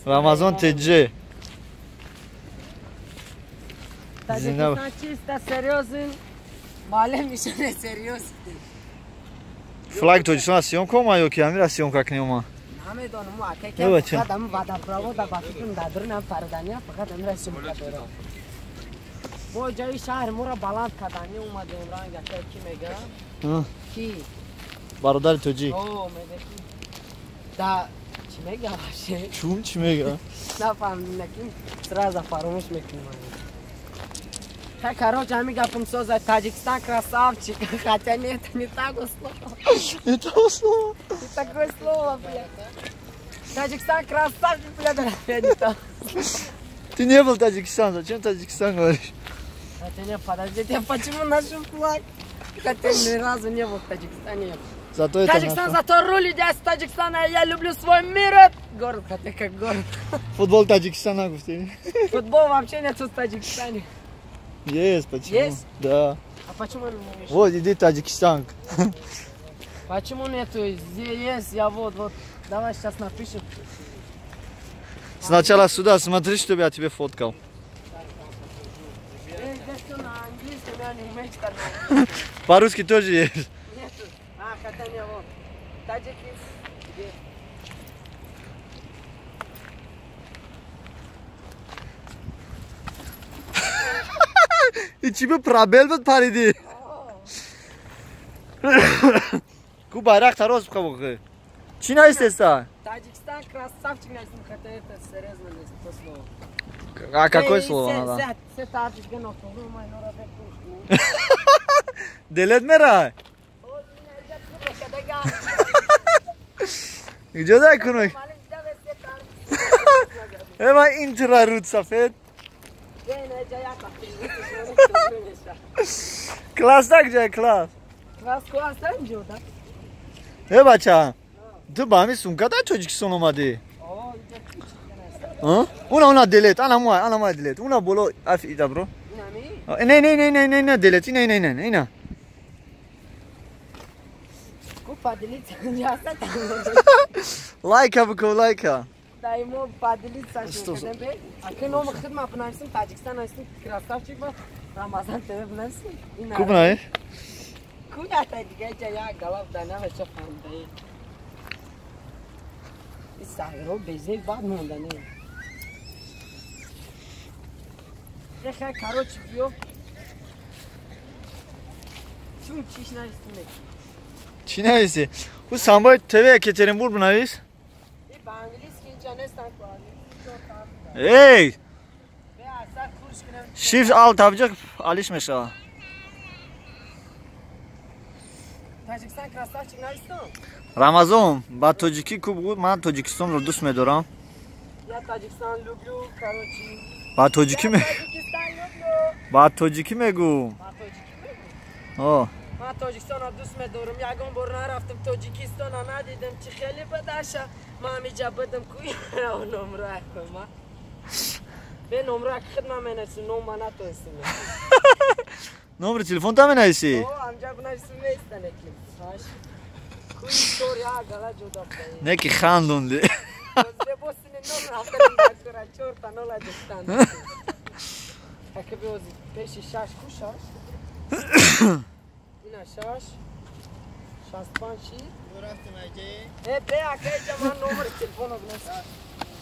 Рамазон ТЖ. Таджикистан чисто серьезен. Маълум мишане серьезен. Флаг Тоҷикистон съёмка омад ё ки ҳамира съёмка кунӣ омад? Намедонам, ака, ки фақат ҳам водопровода ба фикрам дар дурнам паридания, фақат ҳамира съёмка дорам. Бо ҷои шаҳр моро баланд кардани омадем, ранг ака ки мега? Ки? Бародари тоҷик. О, мега ки. Да, чӣ мега вообще? Чум чӣ мега? Нафаҳмидем, ки сразу фаромӯш мекунем. Так, короче, ами гапом соза, Таджикистан красавчик. Хотя нет, не такое слово. Не то слово. Не такое слово, блядь. Таджикистан красавчик, блядь, опять не то. Ты не был в Таджикистан, зачем Таджикистан говоришь? Хотя нет, подождите, почему наш флаг? Хотя ни разу не был в Таджикистане. Зато это Таджикистан зато рулит, я с Таджикистана, я люблю свой мир. Город, хотя как город. Футбол Таджикистана, гуфти. Футбол вообще нету в Таджикистане. Есть, почему? Есть? Да. А почему не умеешь? Вот, иди Таджикистан. Почему нету? Есть, я вот, вот. Давай сейчас напишем. Сначала сюда смотри, чтобы я тебе фоткал. Здесь все на английском, я не умею читать на английском. По-русски тоже есть. Нету. А, хотя не вот. Таджикистан. Где? И тебе пробел буд париди. Ку байрақ тароз бухабухи. Чӣ наистеста? Таджикистан красавчик наистем, хотя это серьезно не то слово. А какое слово надо? Се таджик гено, Делет мера. Где дай кунок? Эма интра руд сафед. Класс так ҷай класс. Класс класс да? Э бача, ту ба ҳамин сумка дар Тоҷикистон омадӣ? Уна уна делет, ана муай, ана муай делет. Уна боло аф ида бро. Не не не не не не делет, не не не ина. Ку поделиться, Лайка буку лайка. Даимо поделиться шукардем бе. Аки номи хидма бинависем Таҷикистон нависем красавчик ба Рамазан ТВ бинависем. Ку бинавис? Ку ята дига ҷа як галав да навиша фаҳмидаи. Ин саҳро безеб бад монда не. Эхе, короче, биё. Чун чиш нависем? Чӣ нависи? Ку Самбой ТВ Екатеринбург бинавис? Эй! Shift Alt абҷа алиш мешава. Таджикистан красавчик навистам. Рамазон, ба тоҷикӣ ку бугӯ, ман Тоҷикистонро дӯст медорам. Я Таджикистан люблю, короче. Ба тоҷикӣ ме. Таджикистан люблю. Ба тоҷикӣ мегӯ. Ба тоҷикӣ мегӯ. О. Ман Тоҷикистонро дӯст медорам. Ягон бор нарафтам Тоҷикистонро надидам, чӣ хеле бадаша. Ман ҳамиҷа будам ку номра ма. Бе номра хидма менависам, ном ма натонистам. Номери телефон та менависӣ? О, ҳамҷа бинависам меистане ки. Ку история гала ҷудо. Не ки хандонди. Босини ном рафтам дакура чорта нола ҷустан. Ака биози пеши шаш ку шаш. Ина шаш. 65 ши. Э, бе ака ҷа ман номери телефонро бинависам.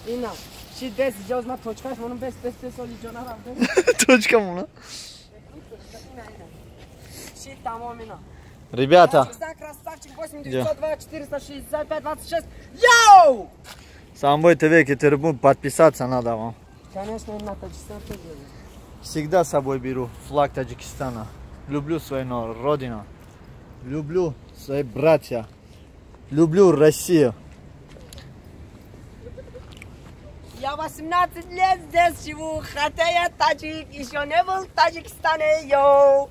Ина. Ши дес ҷоз ма точкаш монум бес бес бес оли ҷо нарафтам. Точка мона. Ши тамом ина. Ребята. Красавчик 8 902 465 26. Йоу! Самбой ТВ Екатеринбург, подписаться надо вам. Конечно, на Таджикистан тоже. Всегда с собой беру флаг Таджикистана. Люблю свою родину. Люблю свои братья. Люблю Россию. Я 18 лет здесь живу, хотя я таджик, еще не был в Таджикистане, йоу!